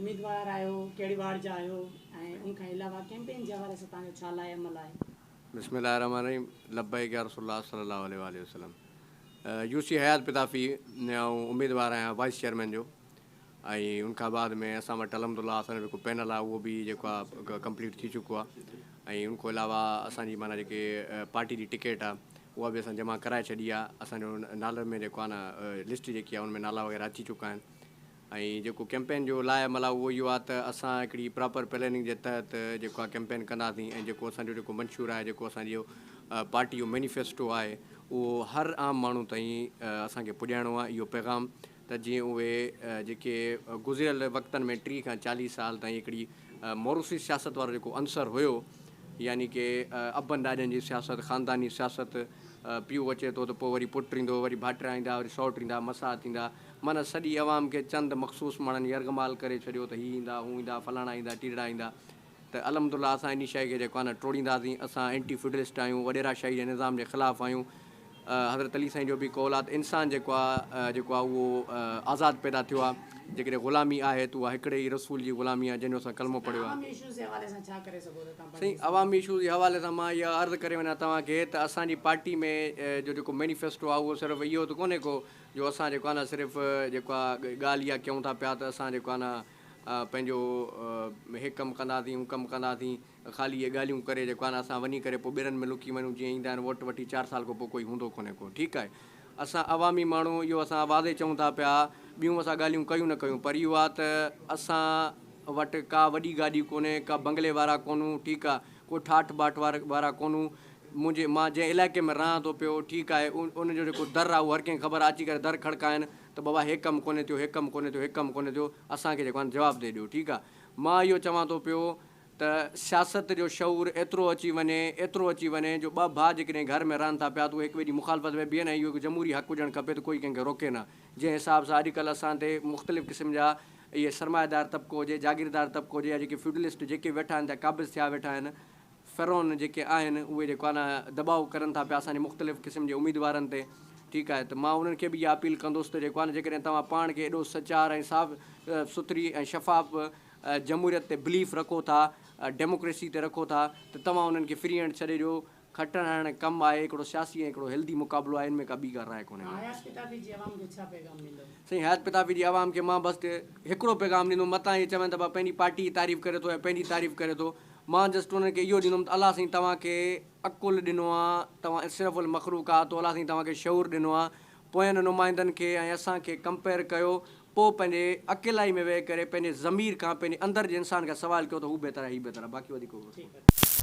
اميدوار آهيو، ڪهڙي وارڊ جا آهيو ۽ ان کان علاوه ڪيمپين جي حوالي سان توهان جو ڇا لاء عمل آهي؟ بسم الله الرحمٰن الرحيم لبيڪ يا رسول الله صلي الله عليه واٰله وسلم يو سي حيات پتافي ۾ آئون اميدوار آهيان وائيس چيئرمين جو ۽ ان کان بعد ۾ اسان وٽ الحمد الله اسان جو جيڪو پينل آهي اهو به جيڪو آهي ڪمپليٽ ٿي چڪو آهي ۽ ان کان علاوه اسان جي معنيٰ جيڪي پارٽي جي ٽڪيٽ آهي اها به اسان جمع ڪرائي ڇڏي آهي اسان جو نالن ۾ جيڪو آهي نه لسٽ جيڪي آهي ان ۾ نالا وغيره اچي چڪا آهن ۽ جيڪو ڪيمپين جو لاء عمل آهي اهو اهو آهي ته اسان هڪڙي پراپر پلاننگ جي تحت جيڪو آهي ڪيمپين ڪنداسين ۽ جيڪو اسان جو جيڪو منشور آهي جيڪو اسان جو پارٽي جو مينيفيسٽو آهي اهو هر عام ماڻهو تائين اسان کي پڄائڻو آهي اهو پيغام ته جيئن اهي جيڪي گذريل وقتن ۾ 30 کان 40 سال تائين هڪڙي موروثي سياست وارو جيڪو عنصر هيو يعني ڪي ابن ڏاڏن جي سياست خانداني سياست پيء اچي ٿو ته پوء وري پٽ ايندو وري ڀائٽيا ايندا وري سئوٽ ايندا مساعت ايندا معنيٰ سڄي عوام کي چند مخصوص ماڻهن يرغمال ڪري ڇڏيو ته هي ايندا، هو ايندا، فلاڻا ايندا، ٽيرڙا ايندا ته الحمد الله اسان انهي شيء کي جيڪو آهي نه ٽوڙينداسين، اسان اينٽي فيوڊلسٽ آهيون، وڏيرا شاهي جي نظام جي خلاف آهيون. حضرت علي سائين جو به قول آهي ته انسان جيڪو آهي جيڪو آهي اهو آزاد پيدا ٿيو آهي، جيڪڏهن غلامي آهي ته اها هڪڙي ئي رسول جي غلامي آهي جنهن جو اسان ڪلمو پڙهيو آهي. عوامي اشوز جي حوالي سان ڇا ڪري سگهو ٿا توهان پنهنجي سائين عوامي اشوز جي حوالي سان مان اها عرض ڪري وڃان توهان کي ته اسان جي پارٽي ۾ جو جيڪو مينيفيسٽو آهي اهو صرف اهو ته ڪونهي ڪو جو اسان جيڪو آهي نه صرف جيڪو آهي ڳالهه اها ڪيون ٿا پيا ته اسان جيڪو آهي نه پنهنجو هي ڪم ڪنداسين هو ڪم ڪنداسين خالي اهي ڳالهيون ڪري جيڪو آهي نه اسان وڃي ڪري پوء ٻرن ۾ لڪي وڃون جيئن ايندا آهن ووٽ وٺي چار سال کان پوء ڪوئي هوندو ڪونهي ڪو ٺيڪ آهي اسان عوامي ماڻهو اهو اسان واضح چئون ٿا پيا ٻيون اسان ڳالهيون ڪيون نه ڪيون پر اهو آهي ته اسان وٽ ڪا وڏي گاڏي ڪونهي ڪا بنگلي وارا ڪونهون ٺيڪ آهي ڪو ٺاٺ باٺ وارا ڪونهون منهنجي مان جنهن علائقي ۾ رهان ٿو پيو ٺيڪ آهي ان جو جيڪو در آهي اهو هر ڪنهن کي خبر آهي اچي ڪري در کڙڪائن ته بابا هي ڪم ڪونهي ٿيو هي ڪم ڪونهي ٿيو هي ڪم ڪونهي ٿيو اسان کي جيڪو آهي جواب the ڏيو ٺيڪ آهي مان اهو چوان ٿو پيو ته سياست جو شعور ايترو اچي وڃي ايترو اچي وڃي جو ٻه ڀاء جيڪڏهن گهر ۾ رهن ٿا پيا ته اهي هڪ ٻئي جي مخالفت ۾ بيهن ۽ اهو هڪ جمهوري حق هجڻ کپي ته ڪوئي ڪنهن کي روڪي نه جنهن حساب سان اڄڪلهه اسان تي مختلف قسم جا اهي سرمائيدار طبقو هجي جاگيردار طبقو هجي يا جيڪي فيوڊلسٽ جيڪي ويٺا آهن يا قابض ٿيا ويٺا آهن فرعون جيڪي آهن اهي جيڪو آهي نه دٻاء ڪرن ٿا پيا اسان جي مختلف قسم جي اميدوارن تي ٺيڪ آهي ته مان انهن کي به اها اپيل ڪندس ته جيڪو آهي نه جيڪڏهن توهان پاڻ کي ايڏو سچار ۽ صاف سٿري ۽ شفاف جمهوريت تي بليف رکو ٿا ڊيموڪريسي تي رکو ٿا ته توهان انهن کي فري هينڊ ڇڏي ڏيو کٽڻ هارڻ ڪم آهي هڪڙو سياسي ۽ هڪڙو هيلدي مقابلو آهي ان ۾ ڪا ٻي ڪا راء ڪونهي. حيات پتافي جي عوام کي ڇا پيغام ڏيندؤ؟ سائين حيات پتافي جي عوام کي مان بس هڪڙو پيغام ڏيندم متان اهي چون ته بابا پنهنجي پارٽي جي تعريف ڪري ٿو يا پنهنجي تعريف ڪري ٿو مان جسٽ انهن کي اهو ڏيندم ته الله سائين توهان کي عقل ڏنو آ توهان اشرف المخلوقات الله سائين توهان کي شعور ڏنو آ پوين نمائندن کي ۽ اسان کي ڪمپيئر ڪيو پوء پنهنجي اڪيلائي ۾ ويهي ڪري پنهنجي ضمير کان پنهنجي اندر جي انسان کان سوال ڪيو ته هو بهتر آهي هي بهتر آهي باقي وڌيڪ ڪو. ٺيڪ آ.